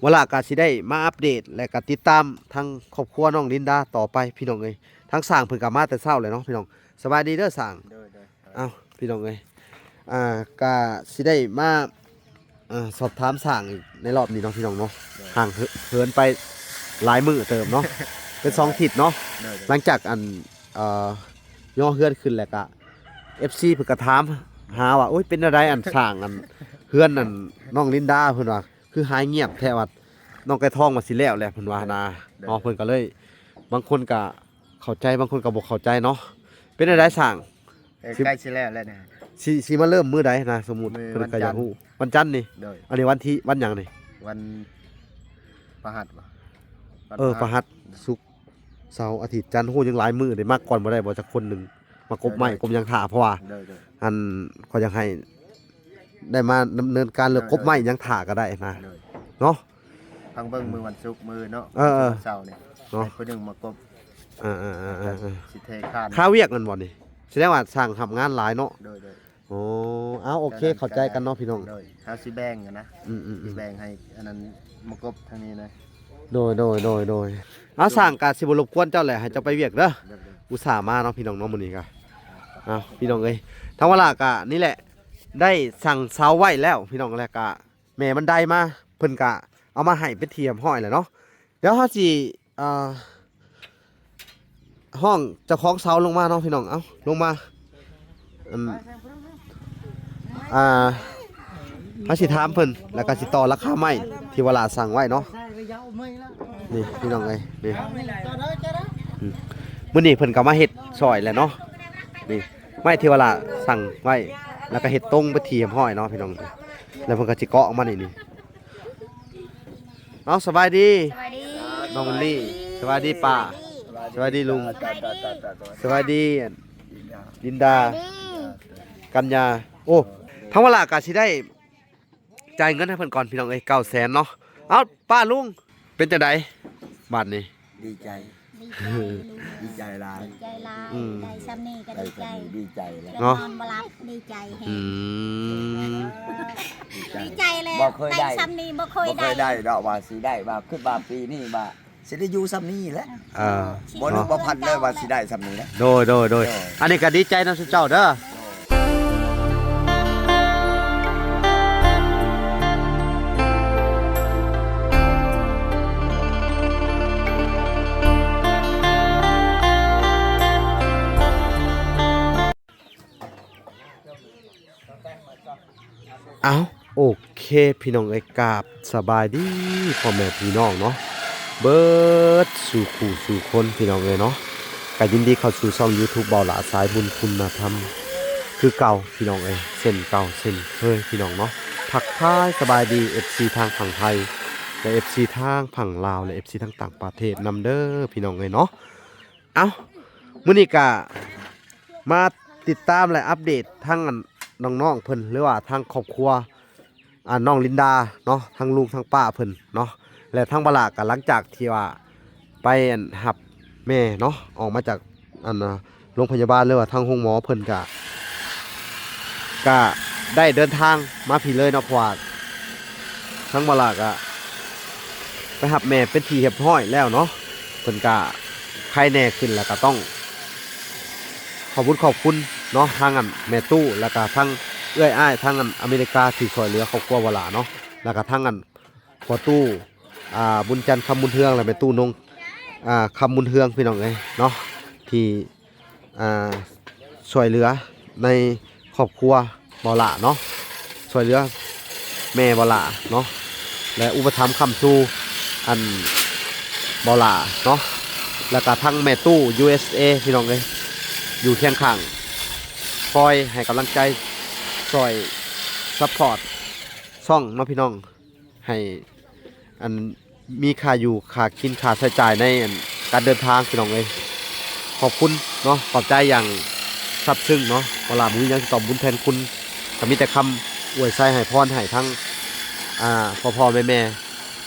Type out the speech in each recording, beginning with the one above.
ວະລາກໍຊິໄດ້ມາອັບເດດ ແລະກໍຕິດຕາມທາງຄອບຄົວນ້ອງລິນດາຕໍ່ໄປພີ່ນ້ອງເອີຍ. ທາງຊ່າງເພິ່ນກໍມາແຕ່ເຊົ້າແລ້ວເນາະພີ່ນ້ອງ. ສະບາຍດີເດີຊ່າງ. ໂດຍໆ ເອົາ ພີ່ນ້ອງເອີຍ ອ່າ ກະຊິໄດ້ມາ ອ່າ ສອບຖາມຊ່າງອີກໃນລອບນີ້ເນາະພີ່ນ້ອງເນາະ. ໂດຍ ຫ່າງເຫີນໄປຫຼາຍມື້ເຕີບເນາະ ເປັນສອງທິດເນາະ. ໂດຍໆ ຫຼັງຈາກອັນ ຍໍເຮືອນຂຶ້ນແລ້ວກະ ເອັຟຊີ ເພິ່ນກະຖາມຫາວ່າ ໂອ້ຍ ເປັນແນວໃດອັນສ້າງອັນເຮືອນອັນນ້ອງລິນດາ ເພິ່ນວ່າ ຄືຫາຍງຽບແທ້ ວ່ານ້ອງໄກ່ທອງວ່າຊິແລ້ວແລ້ວ ເພິ່ນວ່ານະ. ໂດຍໆ ເນາະ ເພິ່ນກໍເລີຍ ບາງຄົນກໍເຂົ້າໃຈ ບາງຄົນກໍບໍ່ເຂົ້າໃຈເນາະ. ເປັນແນວໃດຊ່າງ? ເອີ ຊິ ໃກ້ຊິແລ້ວແລ້ວນະ. ຊິ ຊິມາເລີ່ມມື້ໃດນະ? ສົມມຸດເພິ່ນກໍຢາກຮູ້. ວັນຈັນນີ້? ໂດຍ ອັນນີ້ວັນທີ ວັນຫຍັງນີ້? ວັນພະຫັດບໍ? ເອີ ວັນພະຫັດ ພະຫັດ ສຸກ ເສົາ ອາທິດ ຈັນ. ໂຫ ຍັງຫຼາຍມື້ເດ້. ມາກ່ອນບໍ່ໄດ້ບໍ່ ຈັກຄົນໜຶ່ງ ມາກົບໄມ້ ໂດຍໆ ກົບຫຍັງຖ້າ ເພາະວ່າ ໂດຍໆ ອັນ ຂ້ອຍຢາກໃຫ້ໄດ້ມາດຳເນີນການເລື່ອງ ໂດຍໆ ກົບໄມ້ຫຍັງຖ້າກໍໄດ້ນະ. ໂດຍ ເນາະ ພັງເບິ່ງມື້ວັນສຸກມື້ເນາະ. ເອີໆ ວັນເສົານີ້ ເນາະ ໃຫ້ຜູ້ໜຶ່ງມາກົບ. ເອີໆໆໆ ຊິເທຄານ ຄາວຽກແມ່ນບໍ່ນີ້? ສະແດງວ່າຊ່າງຮັບງານຫຼາຍເນາະ. ໂດຍໆ ໂອ້ ເອົາ ໂອເຄ ເຂົ້າໃຈກັນເນາະພີ່ນ້ອງ. ໂດຍ ເຮົາຊິແບ່ງກັນນະ. ອືມໆໆ ຊິແບ່ງໃຫ້ອັນນັ້ນມາກົບທາງນີ້ນະ. ໂດຍໆໆໆ ເອົາ ຊ່າງກະຊິບໍ່ລົບກວນເຈົ້າແຫຼະ ໃຫ້ເຈົ້າໄປວຽກເດີ. ໂດຍໆ ອຸດສ່າມາເນາະພີ່ນ້ອງເນາະ ມື້ນີ້ກະ. ເອົາ ພີ່ນ້ອງເອີຍ ທາງວະລາກະນີ້ແຫຼະ ໄດ້ສັ່ງເສົາໄວ້ແລ້ວພີ່ນ້ອງ ແລ້ວກະແມ່ມັນໄດມາ ເພິ່ນກະເອົາມາໃຫ້ເປັນທີ່ຮຽບຮ້ອຍແລ້ວເນາະ. ດຽວເຮົາຊິ ອ່າ ຮ້ອງເຈົ້າຂອງເສົາລົງມາເນາະພີ່ນ້ອງ. ເອົາ ລົງມາ ອັນ ອ່າ ເຮົາຊິຖາມເພິ່ນ ແລ້ວກໍຊິຕໍ່ລາຄາໄມ້ທີ່ວະລາສັ່ງໄວ້ເນາະ. ນີ້ພີ່ນ້ອງເອີຍ ນີ້ ອືມ ມື້ນີ້ເພິ່ນກໍມາເຮັດຊ່ອຍແຫຼະເນາະ. ນີ້ ໄມ້ທີ່ວະລາສັ່ງໄວ້ ແລ້ວກໍເຮັດຕົງເປັນທີ່ຮຽບຮ້ອຍເນາະພີ່ນ້ອງ. ແລ້ວເພິ່ນກໍຊິເກາະອອກມານີ້ ນີ້. ເອົາ ສະບາຍດີ ສະບາຍດີ ນ້ອງມະລີ. ສະບາຍດີປ້າ. ສະບາຍດີລຸງ. ສະບາຍດີ ລິນດາ ກັນຍາ. ໂອ້ ທາງວະລາກະຊິໄດ້ຈ່າຍເງິນໃຫ້ເພິ່ນກ່ອນພີ່ນ້ອງເອີຍ ເກົ້າແສນເນາະ. ເອົາ ປ້າລຸງ ເປັນຈັ່ງໃດບາດນີ້? ດີໃຈ ດີໃຈ ດີໃຈຫຼາຍ ດີໃຈຫຼາຍ. ອືມ ໄດ້ຊ່ຳນີ້ກໍດີໃຈ ໄດ້ຊ່ຳນີ້ດີໃຈແລ້ວ ເນາະ ນອນບໍ່ຫຼັບ ດີໃຈແຮງ. ອືມ ດີໃຈ ດີໃຈແລ້ວ ບໍ່ເຄີຍໄດ້ ໄດ້ຊ່ຳນີ້ບໍ່ເຄີຍ ບໍ່ເຄີຍ ໄດ້ ໄດ້ດອກວ່າຊິໄດ້ ວ່າຄິດວ່າປີນີ້ວ່າຊິໄດ້ຢູ່ຊ່ຳນີ້ແຫຼະ. ເອີ ບໍ່ນຶກບໍ່ຝັນເລີຍວ່າຊິໄດ້ຊ່ຳນີ້ນະ. ໂດຍໆໆ ໂດຍ ອັນນີ້ກໍດີໃຈນຳຊຸມເຈົ້າເດີ. ເອົ້າ ໂອເຄ ພີ່ນ້ອງເອີຍ ກາບສະບາຍດີພໍ່ແມ່ພີ່ນ້ອງເນາະ ເບິດສູ່ຄູ່ສູ່ຄົນ ພີ່ນ້ອງເອີຍເນາະ. ກໍຍິນດີເຂົ້າສູ່ຊ່ອງຢູທູບ ເບົາຫຼ້າສາຍບຸນຄຸນນະທຳ ຄືເກົ່າພີ່ນ້ອງເອີຍ ເຊັ່ນເກົ່າເຊັ່ນເຄີຍພີ່ນ້ອງເນາະ. ທັກທາຍສະບາຍດີເອັຟຊີທາງຝັ່ງໄທ ແລະ ເອັຟຊີທາງຝັ່ງລາວ ແລະ ເອັຟຊີທາງຕ່າງປະເທດນຳເດີພີ່ນ້ອງເອີຍເນາະ. ເອົ້າ ມື້ນີ້ກະມາຕິດຕາມ ແລະ ອັບເດດທາງອັນນ້ອງໆເພິ່ນ ຫຼືວ່າທາງຄອບຄົວ ອ່າ ນ້ອງລິນດາເນາະ ທັງລຸງທັງປ້າເພິ່ນເນາະ ແລະ ທາງບາຫຼ້າກໍຫຼັງຈາກທີ່ວ່າໄປອັນຮັບແມ່ເນາະ ອອກມາຈາກອັນ ໂລງພະຍາບານ ຫຼືວ່າທາງໂຮງໝໍເພິ່ນກະ ກະໄດ້ເດີນທາງມາພີ້ເລີຍເນາະ ເພາະວ່າທາງບາຫຼ້າກະໄປຮັບແມ່ເປັນທີ່ຮຽບຮ້ອຍແລ້ວເນາະ ເພິ່ນກະໄຄແນ່ຂຶ້ນ ແລ້ວກະຕ້ອງ ຂອບຄຸນຂອບຄຸນເນາະ ທາງອັນແມ່ຕູ້ ແລ້ວກະທັງເອື້ອຍອ້າຍທາງອັນອາເມລິກາທີ່ຊ່ວຍເຫຼືອຄອບຄົວວະຫຼ້າເນາະ ແລ້ວກະທັງອັນພໍ່ຕູ້ ອ່າ ບຸນຈັນ ຄຳບຸນເຮືອງ ແລະ ແມ່ຕູ້ນົງ ອ່າ ຄຳບຸນເຮືອງ ພີ່ນ້ອງເອີຍເນາະ ທີ່ ອ່າ ຊ່ວຍເຫຼືອໃນຄອບຄົວເບົາຫຼ້າເນາະ ຊ່ວຍເຫຼືອແມ່ເບົາຫຼ້າເນາະ ແລະ ອຸປະຖຳຄ້ຳຊູ່ອັນເບົາຫຼ້າເນາະ ແລ້ວກະທັງແມ່ຕູ້ ຢູເອສເອ ພີ່ນ້ອງເອີຍ ຢູ່ຄຽງຂ້າງ ຄອຍໃຫ້ກຳລັງໃຈ ຊ່ອຍຊັບພອດຊ່ອງເນາະ ພີ່ນ້ອງ ໃຫ້ອັນ ມີຄ່າຢູ່ຄ່າກິນ ຄ່າໃຊ້ຈ່າຍໃນອັນການເດີນທາງ ພີ່ນ້ອງເອີຍ. ຂອບຄຸນເນາະ ຂອບໃຈຢ່າງຊາບຊຶ້ງເນາະ ເວລາບໍ່ມີຫຍັງຊິຕອບບຸນແທນຄຸນ ກໍມີແຕ່ຄຳອວຍໄຊໃຫ້ພອນໃຫ້ທັງ ອ່າ ພໍ່ໆແມ່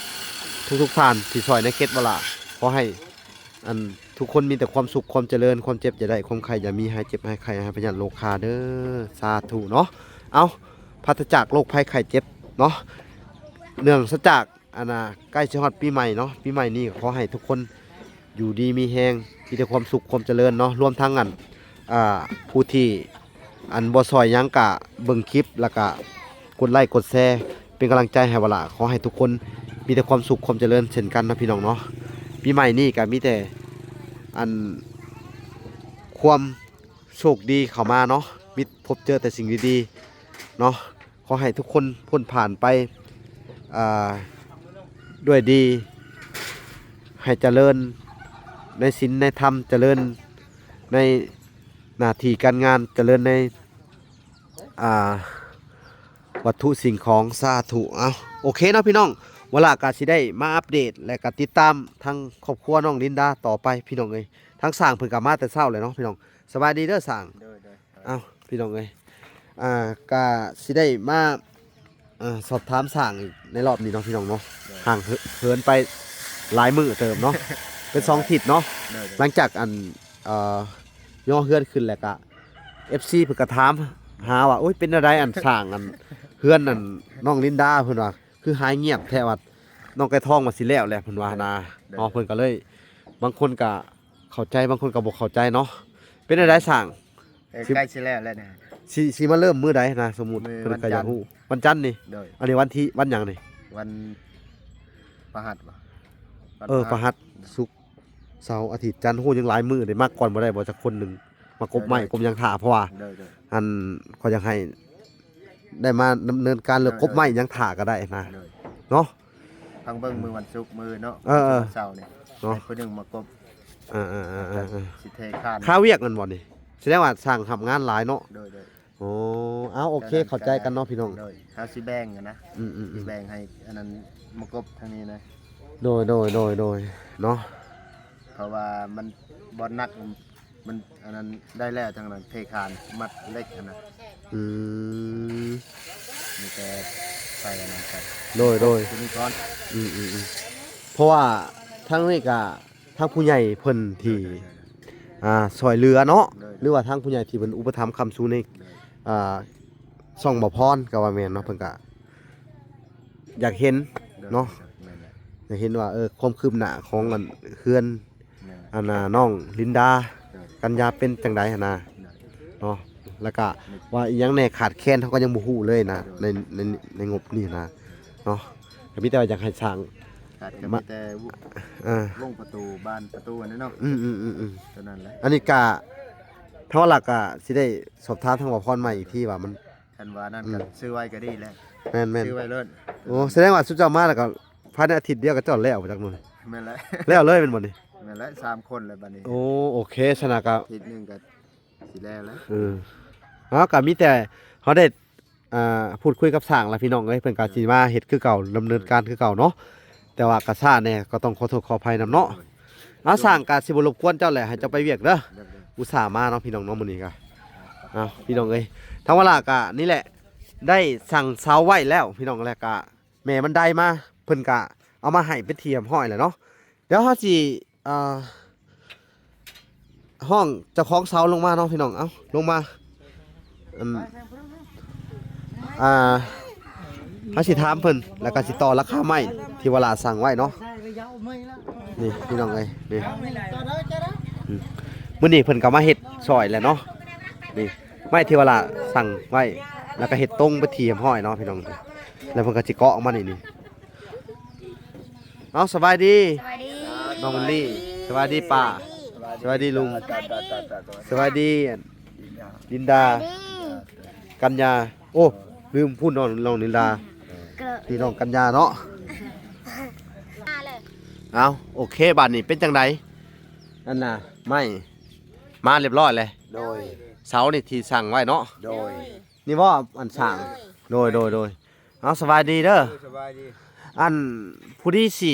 ໆ ທຸກໆທ່ານທີ່ຊ່ອຍໃນເຂດວະຫຼ້າ ຂໍໃຫ້ ອັນ ທຸກຄົນມີແຕ່ຄວາມສຸກຄວາມຈະເລີນ ຄວາມເຈັບຢ່າໄດ້ ຄວາມໄຂ້ຢ່າມີ ຫາຍເຈັບຫາຍໄຂ້ ຫາຍພະຍາດໂລຄາເດີ ສາທຸເນາະ. ເອົ້າ ປາສະຈາກໂລກໄພໄຂ້ເຈັບເນາະ ເນື່ອງສະຈາກ ອັນນ່າ ໃກ້ຊິຮອດປີໃໝ່ເນາະ, ປີໃໝ່ນີ້ກໍຂໍໃຫ້ທຸກຄົນຢູ່ດີມີແຮງ, ມີແຕ່ຄວາມສຸກຄວາມຈະເລີນເນາະ, ລວມທັງອັນ ອ່າ ຜູ້ທີ່ອັນບໍ່ຊ່ອຍຫຍັງກະເບິ່ງຄລິບ ແລ້ວກະກົດໄລກົດແຊ ເປັນກຳລັງໃຈໃຫ້ວ່າລະ. ຂໍໃຫ້ທຸກຄົນມີແຕ່ຄວາມສຸກຄວາມຈະເລີນເຊັ່ນກັນເນາະ ພີ່ນ້ອງເນາະ. ປີໃໝ່ນີ້ກະມີແຕ່ອັນຄວາມ ໂຊກດີເຂົ້າມາເນາະ, ມີ ພົບເຈີແຕ່ສິ່ງດີໆເນາະ. ຂໍໃຫ້ທຸກຄົນພົ້ນຜ່ານໄປ ອ່າ ດ້ວຍດີ, ໃຫ້ຈະເລີນໃນສິນໃນທຳ, ຈະເລີນໃນໜ້າທີ່ການງານ, ຈະເລີນໃນ ອ່າ ວັດຖຸສິ່ງຂອງ. ສາທຸ. ເອົາ ໂອເຄເນາະ ພີ່ນ້ອງ, ວາລາກະຊິໄດ້ມາອັບເດດ ແລະກະຕິດຕາມທາງຄອບຄົວນ້ອງລິນດາຕໍ່ໄປ ພີ່ນ້ອງເອີຍ. ທາງຊ່າງເພິ່ນກະມາແຕ່ເຊົ້າແລ້ວເນາະ ພີ່ນ້ອງ. ສະບາຍດີເດີຊ່າງ. ໂດຍ ໂດຍ. ເອົ້າ ພີ່ນ້ອງເອີຍ ອ່າ ກະຊິໄດ້ມາ ອ່າ ສອບຖາມຊ່າງອີກໃນລອບນີ້ເນາະ ພີ່ນ້ອງເນາະ. ໂດຍ. ຫ່າງເຫີນໄປຫຼາຍມື້ເຕີບເນາະ ເປັນສອງທິດເນາະ. ໂດຍ ໂດຍ. ຫຼັງຈາກອັນ ເອີ ຍໍເຮືອນຂຶ້ນແລ້ວກະ ເອັຟຊີ ເພິ່ນກະຖາມຫາວ່າ ໂອ້ຍ ເປັນແນວໃດອັນຊ່າງ ອັນເຮືອນອັນນ້ອງລິນດາ ເພິ່ນວ່າ ຄືຫາຍງຽບແທ້ ວ່ານ້ອງໄກ່ທອງວ່າຊິແລ້ວແຫຼະ ເພິ່ນວ່ານະ. ໂດຍ. ເນາະ ເພິ່ນກະເລີຍ ບາງຄົນກະເຂົ້າໃຈ ບາງຄົນກະບໍ່ເຂົ້າໃຈເນາະ. ເປັນແນວໃດຊ່າງ? ເອີ ຊິ ໃກ້ຊິແລ້ວແລ້ວນະ. ຊິ ຊິມາເລີ່ມມື້ໃດນະ? ສົມມຸດ ມື້ ເພິ່ນກະຢາກຮູ້ ວັນຈັນນີ້. ໂດຍ. ອັນນີ້ວັນທີ ວັນຫຍັງນີ້? ວັນພະຫັດບໍ່? ເອີ ວັນພະຫັດ ພະຫັດ ສຸກ ເສົາ ອາທິດ ຈັນ. ໂຫ ຍັງຫຼາຍມື້ເດ້. ມາກ່ອນບໍ່ໄດ້ບໍ່ ຈັກຄົນໜຶ່ງ ມາກົບໄມ້ ໂດຍ ກົບຫຍັງຖ້າ ເພາະວ່າ ໂດຍ ໂດຍ ອັນ ຂ້ອຍຢາກໃຫ້ໄດ້ມາດຳເນີນການເລື່ອງ ເອີ ກົບໄມ້ຫຍັງຖ້າກະໄດ້ນະ. ໂດຍ. ເນາະ ພັງເບິ່ງມື້ວັນສຸກມື້ເນາະ. ເອີ ເອີ ວັນເສົານີ້ ເນາະ ໃຫ້ຜູ້ໜຶ່ງມາກົບ. ເອີ ຊິເທຄານ ຄາວຽກນັ້ນບໍ່ນີ້? ສະແດງວ່າຊ່າງຮັບງານຫຼາຍເນາະ. ໂດຍ ໂດຍ. ໂອ້ ເອົາ ໂອເຄ ເຂົ້າໃຈກັນເນາະ ພີ່ນ້ອງ. ໂດຍ. ເຮົາຊິແບ່ງກັນນະ. ອືມ ອືມ ອືມ. ຊິແບ່ງໃຫ້ອັນນັ້ນມາກົບທາງນີ້ນະ. ໂດຍ ໂດຍ ໂດຍ ໂດຍ ເນາະ. ເພາະວ່າມັນ ບ່ອນໜັກ ມັນອັນນັ້ນໄດ້ແລ້ວ ທາງນັ້ນເທຄານມັດເຫຼັກຫັ້ນນະ. ອືມ ມີແຕ່ໃສ່ອັນນັ້ນໄປ. ໂດຍ ໂດຍ. ຕົວນີ້ກ່ອນ. ອືມ ອືມ ອືມ. ເພາະວ່າທາງນີ້ກະ ທາງຜູ້ໃຫຍ່ເພິ່ນທີ່ ໂດຍ ໂດຍ ໂດຍ ອ່າ ຊ່ອຍເຫຼືອເນາະ. ໂດຍ ໂດຍ. ຫຼືວ່າທາງຜູ້ໃຫຍ່ທີ່ເພິ່ນອຸປະຖຳຄ້ຳຊູໃນ ໂດຍ ອ່າ ຊ່ອງບໍ່ພອນກະວ່າແມ່ນເນາະ. ເພິ່ນກະຢາກເຫັນ ໂດຍ ເນາະ. ໂດຍ ແມ່ນແຫຼະ. ຢາກເຫັນວ່າ ເອີ ຄວາມຄືບໜ້າຂອງອັນເຮືອນ ແມ່ນ ອັນນ່າ ນ້ອງລິນດາ ໂດຍ ກັນຍາເປັນຈັ່ງໃດຫັ້ນນະ. ໂດຍ ເນາະ. ແລ້ວກະ ໂດຍ ວ່າອີ່ຫຍັງແດ່ຂາດແຄນ ເຮົາກະຍັງບໍ່ຮູ້ເລີຍນະ. ໂດຍ ໃນ ໃນ ໃນງົບນີ້ນະ ເນາະ. ກະມີແຕ່ວ່າຢາກໃຫ້ຊ່າງ ຂາດກະ ມາ ມີແຕ່ ເອີ ວົງປະຕູ ບານປະຕູອັນນັ້ນເນາະ. ອືມໆໆ ຕົວນັ້ນແຫຼະ. ອັນນີ້ກະ ທາງວ່າລະກະຊິໄດ້ສອບຖາມທາງບ່າວພອນໃໝ່ອີກທີວ່າມັນ ຄັນວ່ານັ້ນ ອືມ ກະຊື້ໄວ້ກະດີແຫຼະ. ແມ່ນໆ ຊື້ໄວ້ໂລດ. ໂອ້ ສະແດງວ່າຊຸມເຈົ້າມາແລ້ວກະພາຍໃນອາທິດດຽວກະເຈົ້າແລ້ວຈັກໜ່ວຍ. ແມ່ນແຫຼະ. ແລ້ວເລີຍແມ່ນບໍ່ນີ້? ແມ່ນແຫຼະ ສາມຄົນແລ້ວບາດນີ້. ໂອ້ ໂອເຄ ຊັ້ນນະກະ ອາທິດໜຶ່ງກະຊິແລ້ວແລ້ວ. ເອີ ເຮົາກະມີແຕ່ເຮົາໄດ້ ອ່າ ພູດຄຸຍກັບຊ່າງລະ ພີ່ນ້ອງເອີຍ. ເພິ່ນກະຊິມາເຮັດຄືເກົ່າ ດຳເນີນການຄືເກົ່າເນາະ. ແຕ່ວ່າກະຊ້າແດ່ ກະຕ້ອງຂໍໂທດຂໍອະໄພນຳເນາະ. ໂດຍ. ອ່າ ຊ່າງກະຊິບໍ່ລົບກວນເຈົ້າແຫຼະ ໃຫ້ເຈົ້າໄປວຽກເດີ. ໂດຍ ໂດຍ. ອຸດສ່າມາເນາະ ພີ່ນ້ອງເນາະ ມື້ນີ້ກະ. ເອົາ ພີ່ນ້ອງເອີຍ ທາງວາລາກະນີ້ແຫຼະ ໄດ້ສັ່ງເສົາໄວ້ແລ້ວ ພີ່ນ້ອງ. ແລ້ວກະແມ່ມັນໄດ້ມາ ເພິ່ນກະເອົາມາໃຫ້ເປັນທີ່ຮຽບຮ້ອຍແລ້ວເນາະ. ດຽວເຮົາຊິ ອ່າ ຮ້ອງເຈົ້າຂອງເສົາລົງມາເນາະ ພີ່ນ້ອງ. ເອົາ ລົງມາ ອັນ ອ່າ ເຮົາຊິຖາມເພິ່ນ ແລ້ວກະຊິຕໍ່ລາຄາໄມ້ທີ່ວາລາສັ່ງໄວ້ເນາະ. ນີ້ ພີ່ນ້ອງເອີຍ ນີ້ ອືມ ມື້ນີ້ເພິ່ນກະມາເຮັດຊ່ອຍແຫຼະເນາະ. ນີ້ ໄມ້ທີ່ວາລາສັ່ງໄວ້ ແລ້ວກະເຮັດຕົງເປັນທີ່ຮຽບຮ້ອຍເນາະ ພີ່ນ້ອງ. ແລ້ວເພິ່ນກະຊິເກາະອອກມານີ້ ນີ້ ເອົາ ສະບາຍດີ ສະບາຍດີ ນ້ອງບຸນລີ. ສະບາຍດີປ້າ. ສະບາຍດີ ສະບາຍດີລຸງ. ສະບາຍດີ ລິນດາ ສະບາຍດີ ກັນຍາ. ໂອ້ ລືມ ພຸ້ນນ້ອງ ນ້ອງລິນດາ ນີ້ນ້ອງກັນຍາເນາະ. ເອົາ ໂອເຄ ບາດນີ້ເປັນຈັ່ງໃດ? ອັນນ່າ ໄມ້ມາຮຽບຮ້ອຍແລ້ວ. ໂດຍ. ເສົານີ້ທີ່ສັ່ງໄວ້ເນາະ. ໂດຍ. ນີ້ບໍ່ ອັນສ້າງ? ໂດຍ ໂດຍ ໂດຍ. ເອົາ ສະບາຍດີເດີ. ເອີ ສະບາຍດີ. ອັນ ຜູ້ດີຊິ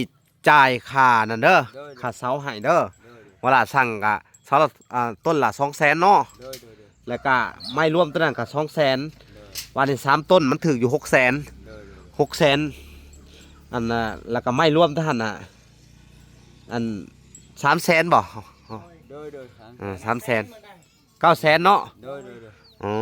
ຈ່າຍຄ່ານັ້ນເດີ. ໂດຍ ໂດຍ. ຄ່າເສົາໃຫ້ເດີ. ໂດຍ ໂດຍ. ເວລາສັ່ງກະເສົາລະ ອ່າ ຕົ້ນລະສອງແສນເນາະ. ໂດຍ ໂດຍ ໂດຍ. ແລ້ວກະໄມ້ລວມຕົວນັ້ນກະສອງແສນ. ໂດຍ. ບາດນີ້ສາມຕົ້ນມັນຖືກຢູ່ຫົກແສນ. ໂດຍ ໂດຍ. ຫົກແສນ ອັນນ່າ ແລ້ວກະໄມ້ລວມຕົວຫັ້ນນະ ອັນ ສາມແສນບໍ່? ໂດຍ ໂດຍ. ສາມ ອ່າ ສາມແສນ ເກົ້າແສນເນາະ. ໂດຍ ໂດຍ ໂດຍ. ອໍ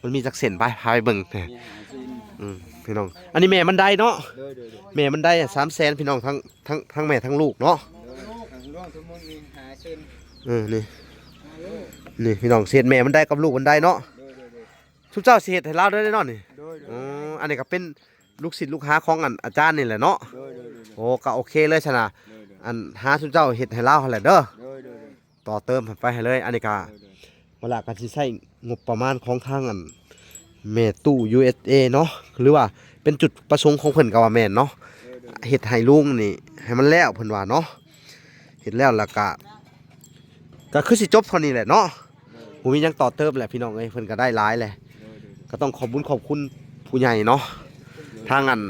ມັນມີຈັກເສັ້ນ? ໄປ ພາໄປເບິ່ງ. ມີຫ້າເສັ້ນ. ອືມ ພີ່ນ້ອງ ອັນນີ້ແມ່ມັນໄດ້ເນາະ ໂດຍໆໆ ແມ່ມັນໄດ້ສາມແສນ ພີ່ນ້ອງ ທັງ ທັງ ທັງແມ່ທັງລູກເນາະ ໂດຍໆ ຫຼວງສົມມຸດນີ້ຫ້າເຊັນ ເອີ ນີ້ ຫ້າໂລ ນີ້ພີ່ນ້ອງ ຊິເຮັດແມ່ມັນໄດ້ກັບລູກມັນໄດ້ເນາະ ໂດຍໆໆ ຊຸມເຈົ້າຊິເຮັດໃຫ້ລາວໄດ້ເນາະນີ້ ໂດຍໆ ອໍ ອັນນີ້ກໍເປັນລູກສິດລູກຫາຂອງອັນອາຈານນີ້ແຫຼະເນາະ ໂດຍໆໆ ໂອ້ ກໍໂອເຄເລີຍຊັ້ນນະ ໂດຍໆ ອັນຫາຊຸມເຈົ້າເຮັດໃຫ້ລາວຫັ້ນແຫຼະເດີ ໂດຍໆໆ ຕໍ່ເຕີມໃຫ້ໄປໃຫ້ເລີຍ ອັນນີ້ກໍ ໂດຍໆ ເວລາກໍຊິໃຊ້ງົບປະມານຂອງທາງອັນແມ່ຕູ້ ຢູເອສເອ ເນາະ ຫຼືວ່າເປັນຈຸດປະສົງຂອງເພິ່ນກໍວ່າແມ່ນເນາະ ໂດຍໆ ເຮັດໃຫ້ລຸງນີ້ໃຫ້ມັນແລ້ວເພິ່ນວ່າເນາະ ເຮັດແລ້ວແລ້ວກໍ ກໍຄືຊິຈົບເທົ່ານີ້ແຫຼະເນາະ ໂດຍໆ ບໍ່ມີຫຍັງຕໍ່ເຕີມແຫຼະພີ່ນ້ອງເອີຍ ເພິ່ນກໍໄດ້ຫຼາຍແຫຼະ ໂດຍໆ ກໍຕ້ອງຂອບບຸນຂອບຄຸນຜູ້ໃຫຍ່ເນາະ ໂດຍໆ ທາງອັນ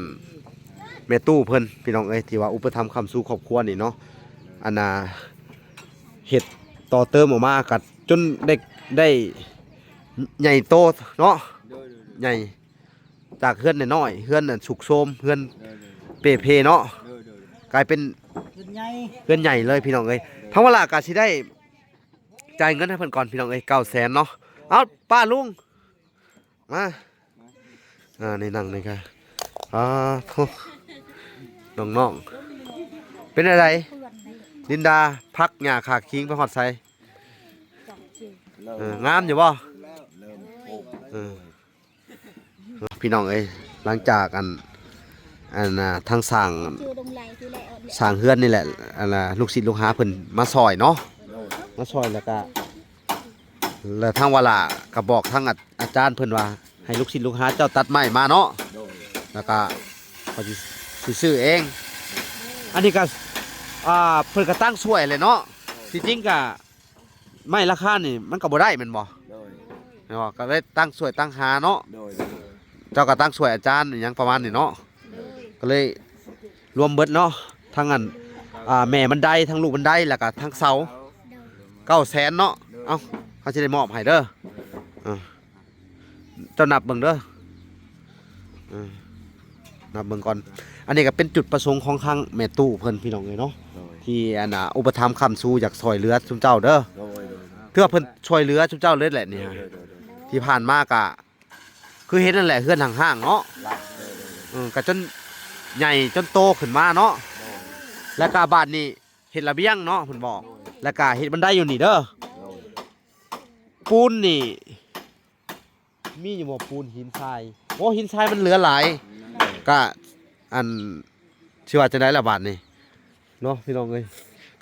ແມ່ຕູ້ເພິ່ນ ພີ່ນ້ອງເອີຍ ທີ່ວ່າອຸປະຖຳຄ້ຳຊູຄອບຄົວນີ້ເນາະ ອັນນ່າ ເຮັດຕໍ່ເຕີມອອກມາກໍຈົນໄດ້ ໄດ້ໃຫຍ່ໂຕເນາະ ໂດຍໆໆ ໃຫຍ່ ຈາກເຮືອນນ້ອຍໆ ເຮືອນອັນຊຸດໂຊມ ເຮືອນ ໂດຍໆ ເປ່ເພເນາະ ໂດຍໆ ກາຍເປັນເຮືອນໃຫຍ່ ເຮືອນໃຫຍ່ເລີຍພີ່ນ້ອງເອີຍ ໂດຍ ທາງວາລາກໍຊິໄດ້ຈ່າຍເງິນໃຫ້ເພິ່ນກ່ອນພີ່ນ້ອງເອີຍ ເກົ້າແສນເນາະ ເອົາປ້າລຸງ ມາ ອ່າ ນີ້ນັ່ງນີ້ກະ ອ່າ ໂທ້ ນ້ອງໆ ເປັນແນວໃດ ລິນດາ ຜັກຫຍ້າຂາຄີງໄປຮອດໃສ ເອີ ງາມຢູ່ບໍ່ ເອີ ພີ່ນ້ອງເອີຍ ຫຼັງຈາກອັນ ອັນ ອ່າ ທາງສ້າງ ສ້າງເຮືອນນີ້ແຫຼະ ອັນ ອ່າ ລູກສິດລູກຫາເພິ່ນມາຊ່ອຍເນາະ ມາຊ່ອຍແລ້ວກະ ແລ້ວທາງວາລາກໍບອກທາງອາ ອາຈານເພິ່ນວ່າ ໃຫ້ລູກສິດລູກຫາເຈົ້າຕັດໄມ້ມາເນາະ ໂດຍ ແລ້ວກໍເຂົາຊິ ຊິຊື້ເອງ ອັນນີ້ກໍ ອ່າ ເພິ່ນກໍຕັ້ງຊ່ວຍແຫຼະເນາະ ທີ່ຈິງກໍ ໄມ້ລາຄານີ້ມັນກໍບໍ່ໄດ້ແມ່ນບໍ່ ໂດຍ ແມ່ນບໍ່ ກໍເລີຍຕັ້ງຊ່ວຍຕັ້ງຫາເນາະ ໂດຍ ເຈົ້າກໍຕັ້ງຊ່ວຍອາຈານອີ່ຫຍັງປະມານນີ້ເນາະ ໂດຍ ກໍເລີຍລວມເບິດເນາະ ທັງອັນ ອ່າ ແມ່ມັນໄດ້ ທັງລູກມັນໄດ້ ແລ້ວກໍທັງເສົາ ເກົ້າແສນເນາະ ໂດຍ ເອົ້າ ເຮົາຊິໄດ້ມອບໃຫ້ເດີ ເອີ ເຈົ້ານັບເບິ່ງເດີ ເອີ ນັບເບິ່ງກ່ອນ ອັນນີ້ກໍເປັນຈຸດປະສົງຂອງທາງແມ່ຕູ້ເພິ່ນ ພີ່ນ້ອງເອີຍເນາະ ໂດຍ ທີ່ອັນນ່າ ອຸປະຖຳຄ້ຳຊູຢາກຊ່ວຍເຫຼືອຊຸມເຈົ້າເດີ ໂດຍໆ ຖືວ່າເພິ່ນຊ່ວຍເຫຼືອຊຸມເຈົ້າເລີຍແຫຼະນີ້ ໂດຍໆໆ ທີ່ຜ່ານມາກະຄືເຫັນນັ້ນແຫຼະ ເຮືອນຮ້າງໆເນາະ ເອີ ກະຈົນໃຫຍ່ຈົນໂຕຂຶ້ນມາເນາະ ໂດຍ ແລ້ວກະບາດນີ້ເຮັດລະບຽງເນາະ ເພິ່ນບອກ ໂດຍ ແລ້ວກະເຮັດບັນໄດຢູ່ນີ້ເດີ ໂດຍ ປູນນີ້ ມີຢູ່ບໍ່ ປູນຫີນຊາຍ ໂອ້ ຫີນຊາຍມັນເຫຼືອຫຼາຍ ກະ ອັນ ຊິວ່າຈັ່ງໃດລະບາດນີ້ເນາະ ພີ່ນ້ອງເອີຍ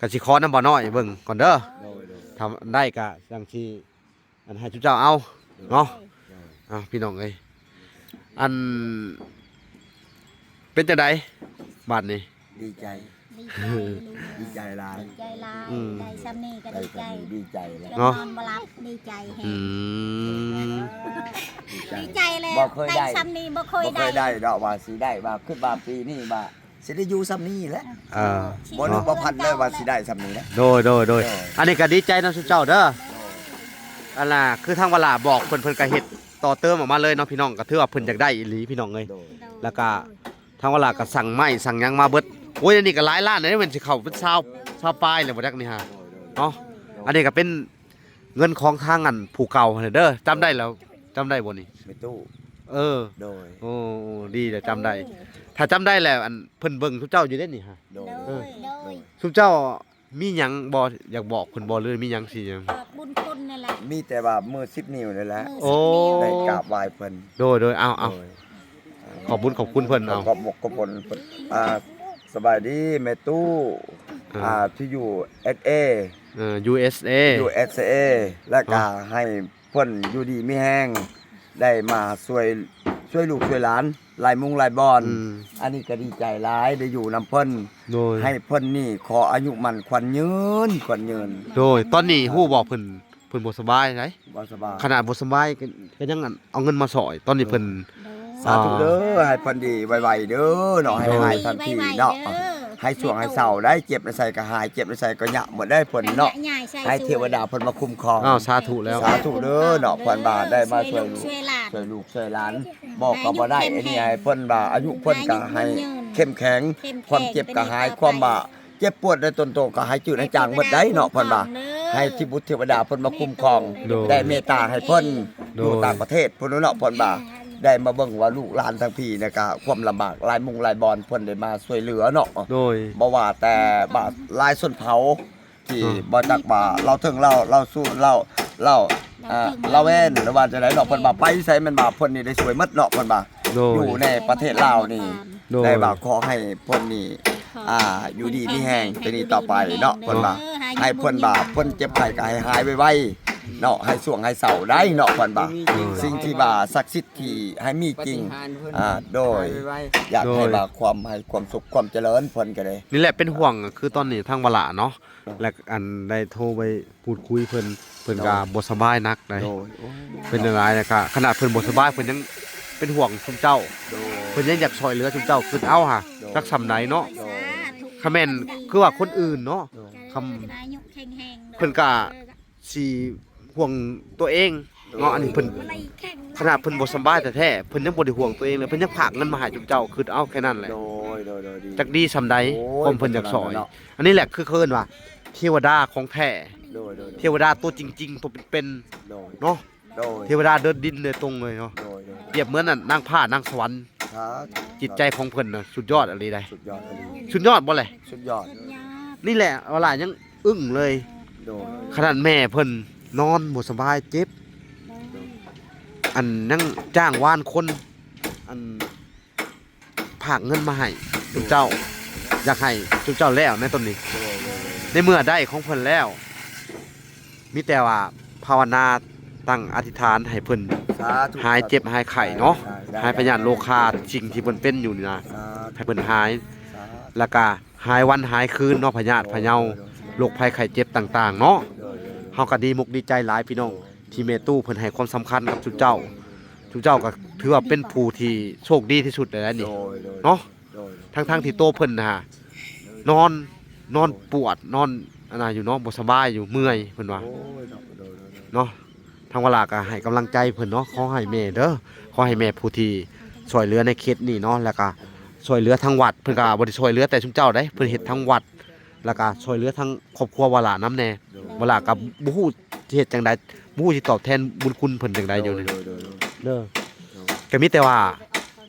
ກະຊິຂໍນຳບ່າວນ້ອຍເບິ່ງກ່ອນເດີ ໂດຍໆ ຖ້າໄດ້ກະຈັ່ງຊິ ອັນ ໃຫ້ຊຸມເຈົ້າເອົາເນາະ ໂດຍ ເອົາ ພີ່ນ້ອງເອີຍ ອັນ ເປັນຈັ່ງໃດບາດນີ້? ດີໃຈ ດີໃຈ ດີໃຈຫຼາຍ ດີໃຈຫຼາຍ ອືມ ໄດ້ຊ່ຳນີ້ກໍດີໃຈ ໄດ້ຊ່ຳນີ້ດີໃຈແລ້ວ ຈນນອນບໍ່ຫຼັບ ດີໃຈແຮງ ອືມ ດີໃຈ ດີໃຈແລ້ວ ບໍ່ເຄີຍໄດ້ ໄດ້ຊ່ຳນີ້ບໍ່ເຄີຍ ບໍ່ເຄີຍໄດ້ ໄດ້ດອກ ວ່າຊິໄດ້ ວ່າຄິດວ່າປີນີ້ວ່າຊິໄດ້ຢູ່ຊ່ຳນີ້ແຫຼະ ເອີ ບໍ່ນຶກບໍ່ຝັນເລີຍວ່າຊິໄດ້ຊ່ຳນີ້ນະ ໂດຍໆໆ ໂດຍ ອັນນີ້ກໍດີໃຈນຳຊຸມເຈົ້າເດີ ໂດຍ ອັນນ່າ ຄືທາງວາລາບອກເພິ່ນ ເພິ່ນກໍເຮັດຕໍ່ເຕີມອອກມາເລີຍເນາະ ພີ່ນ້ອງ ກໍຖືວ່າເພິ່ນຢາກໄດ້ອີ່ຫຼີ ພີ່ນ້ອງເອີຍ ໂດຍ ແລ້ວກໍ ທາງວາລາກໍສັ່ງໄມ້ສັ່ງຫຍັງມາເບິດ ໂອ້ຍ ອັນນີ້ກໍຫຼາຍລ້ານເດ້ ແມ່ນຊິເຂົ້າເປັນຊາວ ຊາວປາຍແລ້ວບໍ່ຈັກນີ້ຫາ ໂດຍໆ ເນາະ ໂດຍ ອັນນີ້ກໍເປັນເງິນຂອງທາງອັນຜູ້ເກົ່າຫັ້ນເດີ ຈຳໄດ້ແລ້ວ ຈຳໄດ້ບໍ່ນີ້? ແມ່ຕູ້ ເອີ ໂດຍ ໂອ້ ດີແລ້ວ ຈຳໄດ້ ໂອ້ ຖ້າຈຳໄດ້ແລ້ວ ອັນເພິ່ນເບິ່ງຊຸມເຈົ້າຢູ່ເດ້ນີ້ຫາ ໂດຍ ເອີ ໂດຍ ຊຸມເຈົ້າ ມີຫຍັງບໍ່ ຢາກບອກເພິ່ນບໍ່ ຫຼືມີຫຍັງຊິຫຍັງ? ຂອບບຸນຄຸນນັ້ນແຫຼະ ມີແຕ່ວ່າມືສິບນິ້ວນັ້ນແຫຼະ ໂອ້ ໄດ້ກາບໄຫວ້ເພິ່ນ ໂດຍໆ ເອົາໆ ໂດຍ ຂອບບຸນຂອບຄຸນເພິ່ນ ເອົາ ຂອບມຸກຂອບຄຸນເພິ່ນ ອ່າ ສະບາຍດີແມ່ຕູ້ ອ່າ ອ່າ ທີ່ ຢູເອສເອ ເອີ ຢູເອສເອ ຢູເອສເອ ແລ້ວກໍ ອ່າ ໃຫ້ ເພິ່ນຢູ່ດີມີແຮງ ໄດ້ມາຊ່ວຍ ຊ່ວຍລູກຊ່ວຍຫຼານຫຼາຍມຸງຫຼາຍບ່ອນ ອືມ ອັນນີ້ກໍດີໃຈຫຼາຍ ໄດ້ຢູ່ນຳເພິ່ນ ໂດຍ ໃຫ້ເພິ່ນນີ້ຂໍອາຍຸໝັ້ນຂວັນຍືນ ຂວັນຍືນ ໂດຍ ຕອນນີ້ຮູ້ບໍ່ ເພິ່ນ ເພິ່ນບໍ່ສະບາຍໃດ ບໍ່ສະບາຍ ຂະໜາດບໍ່ສະບາຍກໍ ກໍຍັງອັນເອົາເງິນມາຊ່ອຍ ຕອນນີ້ເພິ່ນ ໂດຍ ສາທຸເດີ ອ່າ ໃຫ້ເພິ່ນດີໄວໆເດີເນາະ ໃຫ້ ໂດຍ ຫາຍທັນທີເນາະ ໄວໆເດີ ໃຫ້ຊ່ວງໃຫ້ເຊົາໄດ້ ເຈັບໃນໃສກໍຫາຍ ເຈັບໃນໃສກໍຍະໝົດໄດ້ເພິ່ນເນາະ ໃຫ້ເທວະດາເພິ່ນມາຄຸ້ມຄອງ ອ້າວ ສາທຸແລ້ວ ສາທຸເດີເນາະ ເພິ່ນວ່າໄດ້ມາຊ່ວຍລູກ ຊ່ວຍລູກຊ່ວຍຫຼານ ບໍ່ກໍບໍ່ໄດ້ ອັນນີ້ໃຫ້ເພິ່ນວ່າອາຍຸເພິ່ນກໍໃຫ້ເຂັ້ມແຂງ ຄວາມເຈັບກໍຫາຍ ຄວາມວ່າ ເຈັບປວດໃນຕົນໂຕກໍໃຫ້ຈືດໃຫ້ຈາງໝົດໄດ້ເນາະ ເພິ່ນວ່າ ໃຫ້ທີ່ບຸດເທວະດາເພິ່ນມາຄຸ້ມຄອງ ໂດຍ ໄດ້ເມດຕາໃຫ້ເພິ່ນ ໂດຍ ຢູ່ຕ່າງປະເທດພຸ້ນເນາະ ເພິ່ນວ່າ ໄດ້ມາເບິ່ງວ່າລູກຫຼານທາງພີ້ນະກະຄວາມລຳບາກ ຫຼາຍມຸງຫຼາຍບ່ອນເພິ່ນໄດ້ມາຊ່ວຍເຫຼືອເນາະ. ໂດຍ ບໍ່ວ່າແຕ່ບາດຫຼາຍຊົນເຜົ່າທີ່ ເນາະ ບໍ່ຈັກວ່າລາວເທິງລາວ ລາວສູນລາວ ລາວ ອ່າ ລາວແວ່ນ ຫຼືວ່າຈັ່ງໃດເນາະ ເພິ່ນວ່າໄປໃສແມ່ນວ່າເພິ່ນນີ້ໄດ້ຊ່ວຍໝົດເນາະ ເພິ່ນວ່າ ໂດຍ ຢູ່ໃນປະເທດລາວນີ້ ໂດຍ ໄດ້ວ່າຂໍໃຫ້ເພິ່ນນີ້ ອ່າ ຢູ່ດີມີແຮງແຕ່ນີ້ຕໍ່ໄປເນາະ ເພິ່ນວ່າ ໃຫ້ເພິ່ນວ່າເພິ່ນເຈັບໄຂ້ກໍໃຫ້ຫາຍໄວໆເນາະ ໃຫ້ຊ່ວງໃຫ້ເຊົາໄດ້ເນາະ ເພິ່ນວ່າ ໂດຍ ສິ່ງທີ່ວ່າສັກສິດ ທີ່ໃຫ້ມີຈິງ ອ່າ ໂດຍ ຢາກໃຫ້ວ່າຄວາມ ໃຫ້ຄວາມສຸກຄວາມຈະເລີນເພິ່ນກໍໄດ້ ນີ້ແຫຼະເປັນຫ່ວງ ຄືຕອນນີ້ທາງວາລະເນາະ ແລະ ອັນ ໄດ້ໂທໄປພູດຄຸຍເພິ່ນ ເພິ່ນກໍ ໂດຍ ບໍ່ສະບາຍໜັກໃດ໋ ໂດຍ ໂອ້ ເປັນຫຼາຍໆ ແລ້ວກໍຂະໜາດເພິ່ນບໍ່ສະບາຍ ເພິ່ນຍັງເປັນຫ່ວງຊຸມເຈົ້າ ໂດຍ ເພິ່ນຍັງຢາກຊ່ອຍເຫຼືອຊຸມເຈົ້າ ຄຶດເອົາຫາ ໂດຍ ຈັກສ່ຳໃດເນາະ ໂດຍ ຄະແມ່ນຄືວ່າຄົນອື່ນເນາະ ໂດຍ ຄຳ ເພິ່ນກໍ ຊິຫ່ວງຕົວເອງເນາະ ໂດຍ ອັນນີ້ເພິ່ນ ຂະໜາດເພິ່ນບໍ່ສະບາຍແທ້ໆ ເພິ່ນຍັງບໍ່ໄດ້ຫ່ວງຕົວເອງເລີຍ ເພິ່ນຍັງຝາກເງິນມາໃຫ້ຈຸມເຈົ້າ ຄຶດເອົາແຄ່ນັ້ນແຫຼະ ໂດຍ ໂດຍ ໂດຍ ດີ ຈັກດີສ່ຳໃດ ໂອ້ຍ ຄວາມເພິ່ນຢາກຊ່ອຍ ເປັນຈັ່ງໃດເນາະ ອັນນີ້ແຫຼະ ຄືເຂົາເອີ້ນວ່າເທວະດາຂອງແທ້ ໂດຍ ໂດຍ ເທວະດາຕົວຈິງໆ ຕົວເປັນໆ ໂດຍ ເນາະ ໂດຍ ເທວະດາເດີນດິນໂດຍຕົງເລີຍເນາະ ໂດຍ ໂດຍ ປຽບເໝືອນນະ ນາງຟ້ານາງສະຫວັນ ສາທຸ ຈິດໃຈຂອງເພິ່ນນະ ສຸດຍອດອີ່ຫຼີໃດ໋ ສຸດຍອດອີ່ຫຼີ ສຸດຍອດບໍ່ແຫຼະ ສຸດຍອດ ນີ້ແຫຼະ ເວລາຍັງ ອຶ້ງເລີຍ ໂດຍ ຂະໜາດແມ່ເພິ່ນນອນບໍ່ສະບາຍເຈັບ ອັນຍັງຈ້າງວານຄົນ ອັນ ຝາກເງິນມາໃຫ້ຈຸມເຈົ້າ ຢາກໃຫ້ຈຸມເຈົ້າແລ້ວໃນຕອນນີ້ ໂດຍ ໂດຍ ໂດຍ ໃນເມື່ອໄດ້ຂອງເພິ່ນແລ້ວ ມີແຕ່ວ່າພາວະນາຕັ້ງອະທິຖານໃຫ້ເພິ່ນ ສາທຸ ຫາຍເຈັບຫາຍໄຂ້ເນາະ ສາທຸ ຫາຍພະຍາດໂລຄາ ສິ່ງທີ່ເພິ່ນເປັນຢູ່ນີ້ນະ ສາທຸ ໃຫ້ເພິ່ນຫາຍ ສາທຸ ແລ້ວກະ ຫາຍວັນຫາຍຄືນເນາະ ພະຍາດພະເຍົາ ໂລກໄພໄຂ້ເຈັບຕ່າງໆເນາະ ໂດຍ ເຮົາກໍດີມຸກດີໃຈຫຼາຍພີ່ນ້ອງ ທີ່ແມ່ຕູ້ເພິ່ນໃຫ້ຄວາມສຳຄັນກັບຊຸມເຈົ້າ ຊຸມເຈົ້າກໍຖືວ່າເປັນຜູ້ທີ່ໂຊກດີທີ່ສຸດແລ້ວນີ້ ໂດຍ ໂດຍ ເນາະ ໂດຍ ທັງໆທີ່ໂຕເພິ່ນນະ ນອນ ນອນປວດ ນອນອັນນະຢູ່ເນາະ ບໍ່ສະບາຍຢູ່ ເມື່ອຍເພິ່ນວ່າ ໂອ້ຍ ເນາະ ໂດຍ ໂດຍ ໂດຍ ເນາະ ທາງວາລາກໍໃຫ້ກຳລັງໃຈເພິ່ນເນາະ ຂໍໃຫ້ແມ່ເດີ ຂໍໃຫ້ແມ່ຜູ້ທີ່ຊ່ວຍເຫຼືອໃນເຂດນີ້ເນາະ ແລ້ວກໍຊ່ວຍເຫຼືອທາງວັດ ເພິ່ນກໍບໍ່ໄດ້ຊ່ວຍເຫຼືອແຕ່ຊຸມເຈົ້າເດ້ ເພິ່ນເຮັດທາງວັດ ແລ້ວກໍຊ່ວຍເຫຼືອທາງຄອບຄົວວາລານຳແດ່ ໂດຍ ວາລາກໍບໍ່ຮູ້ຊິເຮັດຈັ່ງໃດ ບໍ່ຮູ້ຊິຕອບແທນບຸນຄຸນເພິ່ນຈັ່ງໃດຢູ່ນີ້ ໂດຍ ໂດຍ ໂດຍ ເດີ ໂດຍ ກໍມີແຕ່ວ່າ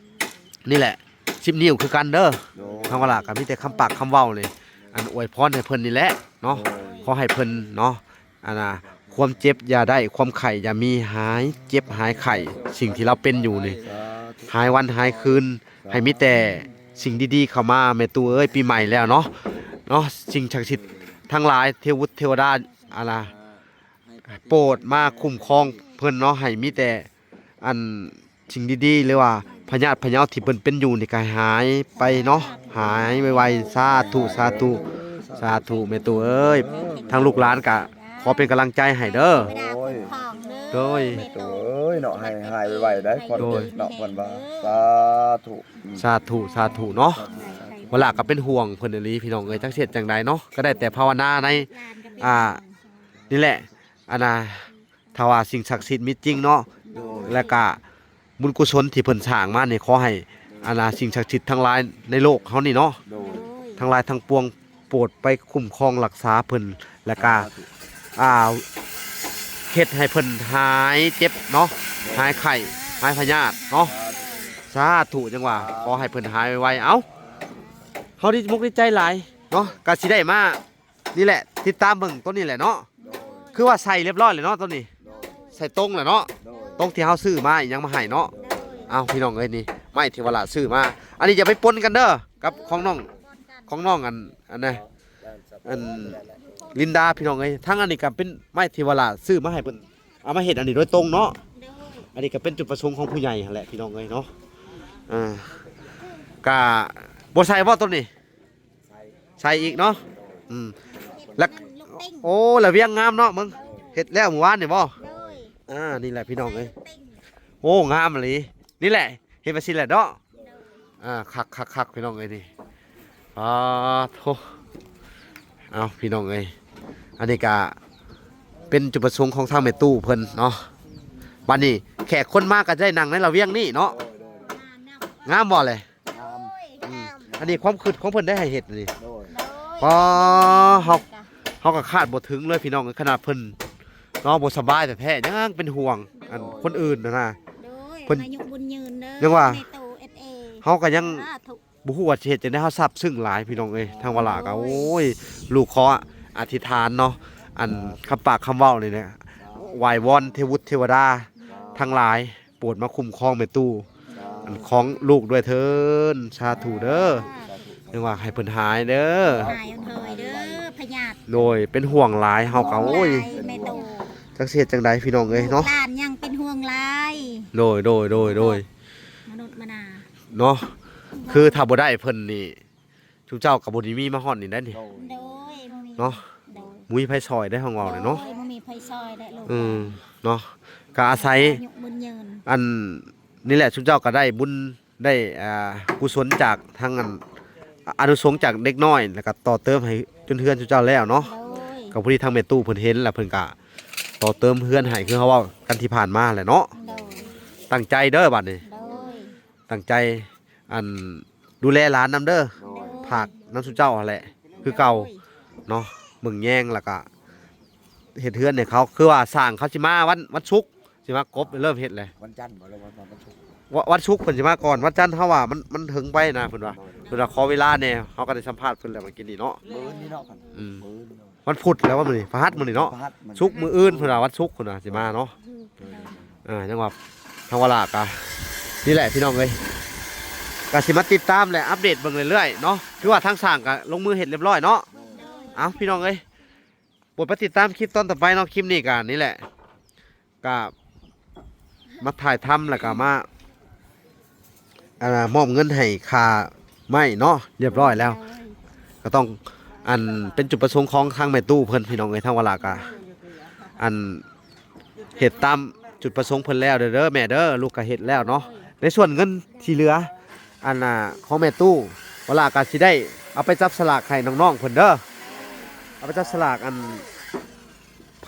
ນີ້ແຫຼະ ສິບນິ້ວຄືກັນເດີ ໂດຍ ທາງວາລາກໍມີແຕ່ຄຳປາກຄຳເວົ້ານີ້ ອັນອວຍພອນໃຫ້ເພິ່ນນີ້ແຫຼະເນາະ ໂດຍ ຂໍໃຫ້ເພິ່ນເນາະ ອັນນ່າ ຄວາມເຈັບຢ່າໄດ້ ຄວາມໄຂ້ຢ່າມີ ຫາຍເຈັບຫາຍໄຂ້ ສິ່ງທີ່ລາວເປັນຢູ່ນີ້ ສາທຸ ຫາຍວັນຫາຍຄືນ ໃຫ້ມີແຕ່ສິ່ງດີໆເຂົ້າມາ ແມ່ຕູ້ເອີຍ ປີໃໝ່ແລ້ວເນາະ ເນາະ ສິ່ງສັກສິດທັງຫຼາຍ ເທວະບຸດເທວະດາ ອັນນ່າ ໂປດມາຄຸ້ມຄອງເພິ່ນເນາະ ໃຫ້ມີແຕ່ ອັນ ສິ່ງດີໆ ຫຼືວ່າພະຍາດພະເຍົາທີ່ເພິ່ນເປັນຢູ່ນີ້ກໍໃຫ້ຫາຍໄປເນາະ ຫາຍໄວໆ ສາທຸ ສາທຸ ສາທຸ ແມ່ຕູ້ເອີຍ ທາງລູກຫຼານກໍຂໍເປັນກຳລັງໃຈໃຫ້ເດີ ໂດຍ ໂດຍ ແມ່ຕູ້ເອີຍເນາະ ໃຫ້ຫາຍໄວໆ ໄດ້ຄວາມເຈັບເນາະ ໂດຍ ເພິ່ນວ່າ ສາທຸ ອືມ ສາທຸ ສາທຸເນາະ ວາລາກໍເປັນຫ່ວງເພິ່ນອີ່ຫຼີພີ່ນ້ອງເອີຍ ຈັກຊິເຮັດຈັ່ງໃດເນາະ ກໍໄດ້ແຕ່ພາວະນາໃນ ອ່າ ນີ້ແຫຼະ ອັນນ່າ ຖ້າວ່າສິ່ງສັກສິດມີຈິງເນາະ ໂດຍ ແລ້ວກະບຸນກຸສົນທີ່ເພິ່ນສ້າງມານີ້ ຂໍໃຫ້ ອັນນ່າ ສິ່ງສັກສິດທັງຫຼາຍໃນໂລກເຮົານີ້ເນາະ ໂດຍ ທັງຫຼາຍທັງປວງໂປດໄປຄຸ້ມຄອງຮັກສາເພິ່ນ ແລ້ວກະ ສາທຸ ອ່າ ເຮັດໃຫ້ເພິ່ນຫາຍເຈັບເນາະ ໂດຍ ຫາຍໄຂ້ ຫາຍພະຍາດເນາະ ສາທຸ ສາທຸ ຈັ່ງວ່າ ສາທຸ ຂໍໃຫ້ເພິ່ນຫາຍໄວໆ ເອົ້າ ເຮົາດີອົກດີໃຈຫຼາຍເນາະ ກະຊິໄດ້ມາ ນີ້ແຫຼະ ຕິດຕາມເບິ່ງໂຕນີ້ແຫຼະເນາະ ໂດຍ ຄືວ່າໃສ່ຮຽບຮ້ອຍແລ້ວເນາະໂຕນີ້ ໂດຍ ໃສ່ຕົງແລ້ວເນາະ ໂດຍ ຕົງທີ່ເຮົາຊື້ມາອີ່ຫຍັງມາໃຫ້ເນາະ ໂດຍ ເອົ້າ ພີ່ນ້ອງເອີຍ ນີ້ໄມ້ທີ່ວາລາຊື້ມາ ອັນນີ້ຢ່າໄປປົນກັນເດີ ກັບຂອງນ້ອງ ຂອງນ້ອງອັນ ອັນນະ ອັນລິນດາ ພີ່ນ້ອງເອີຍ ທັງອັນນີ້ກໍເປັນໄມ້ທີ່ວາລາຊື້ມາໃຫ້ເພິ່ນ ເອົາມາເຮັດອັນນີ້ໂດຍຕົງເນາະ ໂດຍ ອັນນີ້ກໍເປັນຈຸດປະສົງຂອງຜູ້ໃຫຍ່ຫັ້ນແຫຼະ ພີ່ນ້ອງເອີຍເນາະ ອ່າ ກະບໍ່ໃສ່ບໍ່ໂຕນີ້? ໃສ່ ໃສ່ອີກເນາະ ອືມ ແລ້ວ ໂອ້ ລະວຽງງາມເນາະ ເບິ່ງ ເຮັດແລ້ວມື້ວານນີ້ບໍ່? ໂດຍ ອ່າ ນີ້ແຫຼະພີ່ນ້ອງເອີຍ ໂອ້ ງາມອີ່ຫຼີ ນີ້ແຫຼະ ເຮັດແບບຊີ້ແຫຼະເນາະ ໂດຍ ອ່າ ຄັກໆໆ ພີ່ນ້ອງເອີຍນີ້ ປາໂທ້ ເອົ້າ ພີ່ນ້ອງເອີຍ ອັນນີ້ກະເປັນຈຸດປະສົງຂອງທາງແມ່ຕູ້ເພິ່ນເນາະ ບາດນີ້ແຂກຄົນມາກໍຈະໄດ້ນັ່ງໃນລະວຽງນີ້ເນາະ ໂດຍ ໂດຍ ງາມບໍ່ແຫຼະ? ງາມ ອືມ ອັນນີ້ຄວາມຄິດຂອງເພິ່ນໄດ້ໃຫ້ເຮັດນີ້ ໂດຍ ໂດຍ ອໍ ເຮົາ ເຮົາກໍຄາດບໍ່ເຖິງເລີຍພີ່ນ້ອງ ຂະໜາດເພິ່ນເນາະ ບໍ່ສະບາຍແທ້ໆ ຍັງເປັນຫ່ວງ ໂດຍ ອັນຄົນອື່ນຫັ້ນນະ ໂດຍ ເພິ່ນ ອາຍຸບຸນຍືນເດີ ຍັງວ່າ ແມ່ຕູ້ເອັສເອ ເຮົາກໍຍັງ ສາທຸ ບໍ່ຮູ້ວ່າຊິເຮັດຈັ່ງໃດ ເຮົາຊາບຊຶ້ງຫຼາຍພີ່ນ້ອງເອີຍ. ທາງວາລາກໍ ໂອ້ຍ ໂອ້ຍ ລູກຂໍອະທິຖານເນາະ ອັນ ຄຳປາກຄຳເວົ້ານີ້ແຫຼະ ສາທຸ ໄຫວ້ວອນເທວະບຸດເທວະດາ ສາທຸ ທັງຫຼາຍ ໂປດມາຄຸ້ມຄອງແມ່ຕູ້ ສາທຸ ອັນຂອງລູກດ້ວຍເທີ້ນ ສາທຸເດີ. ສາທຸ ຍັງວ່າໃຫ້ເພິ່ນຫາຍເດີ ຫາຍເດີ ພະຍາດ ໂດຍ ເປັນຫ່ວງຫຼາຍ ເຮົາກໍ ໂອ້ຍ ແມ່ຕູ້ ຈັກຊິເຮັດຈັ່ງໃດພີ່ນ້ອງເອີຍເນາະ ລູກຫຼານຍັງເປັນຫ່ວງຫຼາຍ ໂດຍ ໂດຍ ໂດຍ ໂດຍ ມະນຸດມະນາ ເນາະ ຄືຖ້າບໍ່ໄດ້ເພິ່ນນີ້ ຊຸມເຈົ້າກໍບໍ່ໄດ້ມີມາຮອດນີ້ໄດ໋ນີ້ ໂດຍ ໂດຍ ບໍ່ມີ ເນາະ ໂດຍ ບໍ່ມີໃຜຊ່ອຍໄດ້ ເຮົາເວົ້ານີ້ເນາະ ໂດຍ ບໍ່ມີໃຜຊ່ອຍໄດ້ລູກ ອືມ ເນາະ ກໍອາໄສ ອາຍຸໝັ້ນຍືນ ອັນນີ້ແຫຼະ ຊຸມເຈົ້າກໍໄດ້ບຸນ ໄດ້ ອ່າ ກຸສົນຈາກທາງ ອັນ ອາ ອານຸສົງຈາກເດັກນ້ອຍ ແລ້ວກໍຕໍ່ເຕີມໃຫ້ຈົນເຮືອນຊຸມເຈົ້າແລ້ວເນາະ ໂດຍ ກໍພໍດີທາງແມ່ຕູ້ເພິ່ນເຫັນ ແລ້ວເພິ່ນກໍຕໍ່ເຕີມເຮືອນໃຫ້ ຄືເຮົາເວົ້າກັນທີ່ຜ່ານມາແຫຼະເນາະ ໂດຍ ຕັ້ງໃຈເດີບັດນີ້ ໂດຍ ຕັ້ງໃຈ ອັນ ດູແລຫຼານນຳເດີ ໂດຍ ຝາກນຳຊຸມເຈົ້າຫັ້ນແຫຼະ ຄືເກົ່າ ໂດຍ ເນາະ ເບິ່ງແຍງ ແລ້ວກະເຮັດເຮືອນໃຫ້ເຂົາ ຄືວ່າຊ່າງເຂົາຊິມາວັນ ວັນສຸກ ຊິມາກົບ ເລີ່ມເຮັດແລ້ວ ວັນຈັນບໍ່ ຫຼືວ່າວັນ ວັນສຸກ ວະ ວັນສຸກເພິ່ນຊິມາກ່ອນ ວັນຈັນເຮົາວ່າມັນ ມັນເຖິງໄປນະ ເພິ່ນວ່າ ໂດຍ ເພິ່ນວ່າຂໍເວລາແດ່ ເຮົາກໍໄດ້ສຳພາດເພິ່ນແລ້ວມື້ກີ້ນີ້ເນາະ ມື້ອື່ນນີ້ເນາະ ອືມ ມື້ອື່ນເນາະ ວັນພຸດແລ້ວວ່າມື້ນີ້ ພະຫັດມື້ນີ້ເນາະ ພະຫັດມື້ນີ້ ສຸກມື້ອື່ນເພິ່ນວ່າ ວັນສຸກເພິ່ນວ່າຊິມາເນາະ ໂດຍ ເອີ ຍັງວ່າທາງວາລາກະ ນີ້ແຫຼະພີ່ນ້ອງເອີຍ ກະຊິມາຕິດຕາມ ແລະ ອັບເດດເບິ່ງເລື້ອຍໆເນາະ ຄືວ່າທາງຊ່າງກະລົງມືເຮັດລຽບຮ້ອຍເນາະ ໂດຍ ເອົ້າ ພີ່ນ້ອງເອີຍ ໂປດໄປຕິດຕາມຄລິບຕອນຕໍ່ໄປເນາະ ຄລິບນີ້ກະນີ້ແຫຼະ ກະມາຖ່າຍທຳ ແລ້ວກະມາ ອ່າ ມອບເງິນໃຫ້ຄ່າໄມ້ເນາະ ລຽບຮ້ອຍແລ້ວ ໂດຍ ກໍຕ້ອງ ອັນ ເປັນຈຸດປະສົງຂອງທາງແມ່ຕູ້ເພິ່ນ ພີ່ນ້ອງເອີຍ ທາງວາລາກະ ອັນ ເຮັດຕາມຈຸດປະສົງເພິ່ນແລ້ວເດີແມ່ເດີ ລູກກໍເຮັດແລ້ວເນາະ ໃນສ່ວນເງິນທີ່ເຫຼືອ ອັນ ອ່າ ຂອງແມ່ຕູ້ ວາລາກໍຊິໄດ້ເອົາໄປຈັບສະຫຼາກໃຫ້ນ້ອງໆເພິ່ນເດີ ເອົາໄປຈັບສະຫຼາກ ອັນ ໃຜ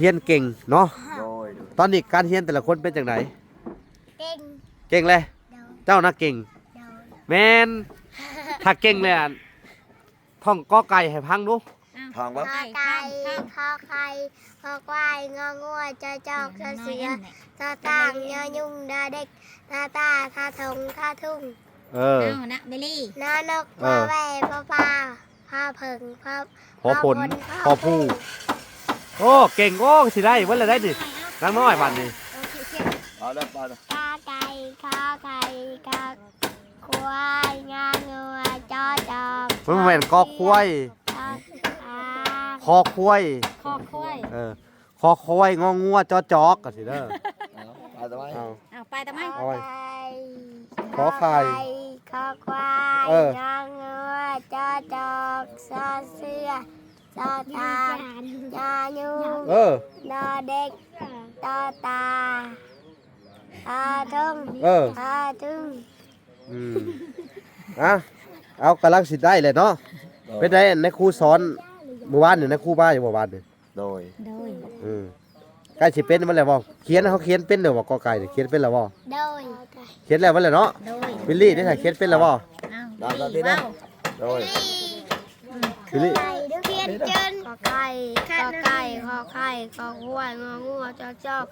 ຮຽນເກັ່ງເນາະ ໂດຍ ຕອນນີ້ການຮຽນແຕ່ລະຄົນເປັນຈັ່ງໃດ? ເກັ່ງ ເກັ່ງແລ້ວ ໂດຍ ເຈົ້ານະເກັ່ງ ໂດຍ ແມ່ນ ຖ້າເກັ່ງແລ້ວ ທ່ອງ ກ ໄກ່ ໃຫ້ຟັງດູ ອ້າວ ທ່ອງເບິ່ງ ກ ໄກ່ ຂໍໄຂ່ ຄໍຄວາຍ ງ ງວ ຈ ຈອກ ຊ ເສືອ ຊ ຊ້າງ ຍ ຍຸງ ດ ເດັກ ຕ ຕາ ທ ຖົງ ທ ທຸງ ເອີ ເອົານະ ເບລລີ ນ ນົກ ເອີ ວ ແວ ພໍ ພາ ພ ເຜິ້ງ ພໍ ພໍ ພໍ ຜົນ ພໍ ພູ ໂອ້ ເກັ່ງ ໂອ້ ຊິໄດ້ເບິດແລ້ວໄດ໋ນີ້ ນາງນ້ອຍບາດນີ້ ເອົາແລ້ວ ປາແລ້ວ ກ ໄກ່ ຂໍໄຂ່ ກ ຄວາຍ ງ ງວ ຈ ຈອກ ມັນບໍ່ແມ່ນ ກ ຄວາຍ ຈ ຊ້າງ ຄໍຄວາຍ ຄໍຄວາຍ ເອີ ຄໍຄວາຍ ງ ງວ ຈ ຈອກ ກໍຊິເດີ ເອົາ ໄປຕໍ່ໄປ ເອົາ ເອົາ ໄປຕໍ່ໄປ ຂໍໄຂ່ ຂໍໄຂ່ ຂໍໄຂ່ ຄໍຄວາຍ ເອີ ງ ງວ ຈ ຈອກ ຊ ເສືອ ຊ ຊ້າງ ຍ ຍຸງ ເອີ ດ ເດັກ ຕ ຕາ ທ ຖົງ ເອີ ທ ທຸງ ອືມ ອ່ະ ເອົາ ກຳລັງຊິໄດ້ແຫຼະເນາະ ໂດຍ ເປັນໃດ ນາຍຄູສອນມື້ວານນີ້ ນາຍຄູມາຢູ່ບໍ່ວານນີ້? ໂດຍ ໂດຍ ອືມ ໃກ້ຊິເປັນໝົດແລ້ວບໍ່? ຂຽນ ເຮົາຂຽນເປັນແລ້ວບໍ່? ກ ໄກ່ ຂຽນເປັນແລ້ວບໍ່? ໂດຍ ຂຽນແລ້ວໝົດແລ້ວເນາະ ໂດຍ ບິລລີ ໄດ້ຂຽນເປັນແລ້ວບໍ່? ອ້າວ ໂດຍ ບິລລີ ຂຽນຈົນ ກ ໄກ່ ກ ໄກ່ ຂໍໄຂ່ ຄໍຄວາຍ ງ ງວ ຈ ຈອກ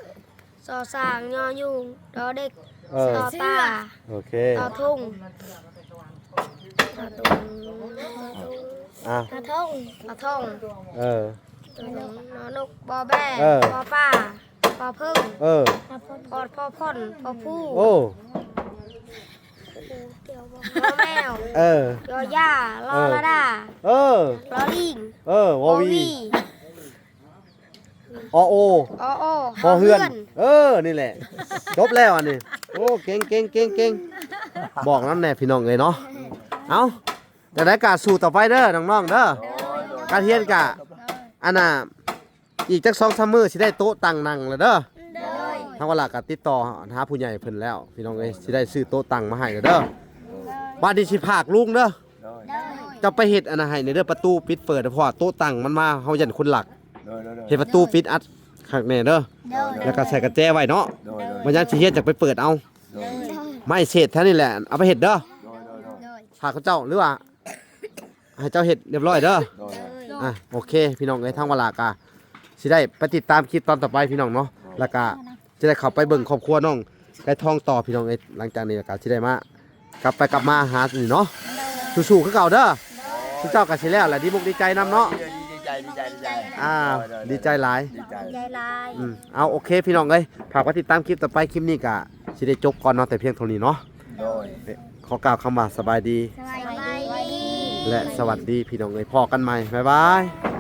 ຊ ຊ້າງ ຍ ຍຸງ ດ ເດັກ ເອີ ຊ ຕາ ໂອເຄ ທ ທຸງ ທ ທຸງ ອ່ະ ທ ທົງ ທ ທົງ ເອີ ນ ນົກ ບ ແບ ເອີ ພໍ ປາ ພໍ ເຜິ້ງ ເອີ ພໍ ພໍ ພົນ ພໍ ພູ ໂອ້ ງ ແມວ ເອີ ຢ ຢາ ລ ເອີ ລະດາ ເອີ ລ ລີງ ເອີ ວ ວ ວີ ວີ ອໍໂອ ອໍໂອ ຫໍເຮືອນ ຫໍເຮືອນ ເອີ ນີ້ແຫຼະ ຈົບແລ້ວອັນນີ້ ໂອ້ ເກັ່ງໆໆໆ ບອກນຳແດ່ພີ່ນ້ອງເອີຍເນາະ ເອົ້າ ຈັ່ງໃດກໍສູ້ຕໍ່ໄປເດີນ້ອງໆເດີ ການຮຽນກະ ອັນນ່າ ອີກຈັກສອງສາມມື້ຊິໄດ້ໂຕະຕັ່ງນັ່ງແລ້ວເດີ ໂດຍ ທາງວາລາກໍຕິດຕໍ່ຫາຜູ້ໃຫຍ່ເພິ່ນແລ້ວ ພີ່ນ້ອງເອີຍ ຊິໄດ້ຊື້ໂຕະຕັ່ງມາໃຫ້ແລ້ວເດີ ບາດນີ້ຊິພາກລຸງເດີ ໂດຍ ເຈົ້າໄປເຮັດອັນນັ້ນໃຫ້ແດ່ເດີ ປະຕູປິດເປີດ ເພາະວ່າໂຕະຕັ່ງມັນມາ ເຮົາຢ້ານຄົນລັກ ໂດຍໆໆ ເຮັດປະຕູປິດອັດຄັກແນ່ເດີ ໂດຍ ແລ້ວກໍໃສ່ກະແຈໄວ້ເນາະ ໂດຍໆ ບັດຍາມຊິຮຽນຈັ່ງໄປເປີດເອົາ ໂດຍ ໄມ້ເສດແຖວນີ້ແຫຼະ ເອົາໄປເຮັດເດີ ໂດຍໆໆ ໂດຍ ພາເຂົາເຈົ້າ ຫຼືວ່າໃຫ້ເຈົ້າເຮັດລຽບຮ້ອຍເດີ ໂດຍ ໂດຍ ອ່ະ ໂອເຄ ພີ່ນ້ອງເອີຍ ທາງວາລາກະຊິໄດ້ໄປຕິດຕາມຄລິບຕອນຕໍ່ໄປ ພີ່ນ້ອງເນາະ ໂດຍ ແລ້ວກະຊິໄດ້ເຂົ້າໄປເບິ່ງຄອບຄົວນ້ອງ ໄກ່ທອງຕໍ່ພີ່ນ້ອງເອີຍ. ຫຼັງຈາກນີ້ກໍຊິໄດ້ມາ ກັບໄປກັບມາຫານີ້ເນາະ. ສູ້ໆຄືເກົ່າເດີ. ຊຸມເຈົ້າກໍຊິແລ້ວແຫຼະ ດີມຸກດີໃຈນຳເນາະ. ດີໃຈ ດີໃຈ ດີໃຈ. ອ່າ ໂດຍ ໂດຍ ດີໃຈຫຼາຍ ດີໃຈ ດີໃຈຫຼາຍ. ອືມ ເອົາ ໂອເຄພີ່ນ້ອງເອີຍ ຝາກໄວ້ຕິດຕາມຄລິບຕໍ່ໄປ. ຄລິບນີ້ກໍຊິໄດ້ຈົບກ່ອນເນາະ ແຕ່ພຽງເທົ່ານີ້ເນາະ. ໂດຍ ຂໍກ່າວຄຳວ່າສະບາຍດີ. ສະບາຍດີ ແລະ ສະຫວັດດີພີ່ນ້ອງເອີຍ ພໍ້ກັນໃໝ່ ບາຍບາຍ.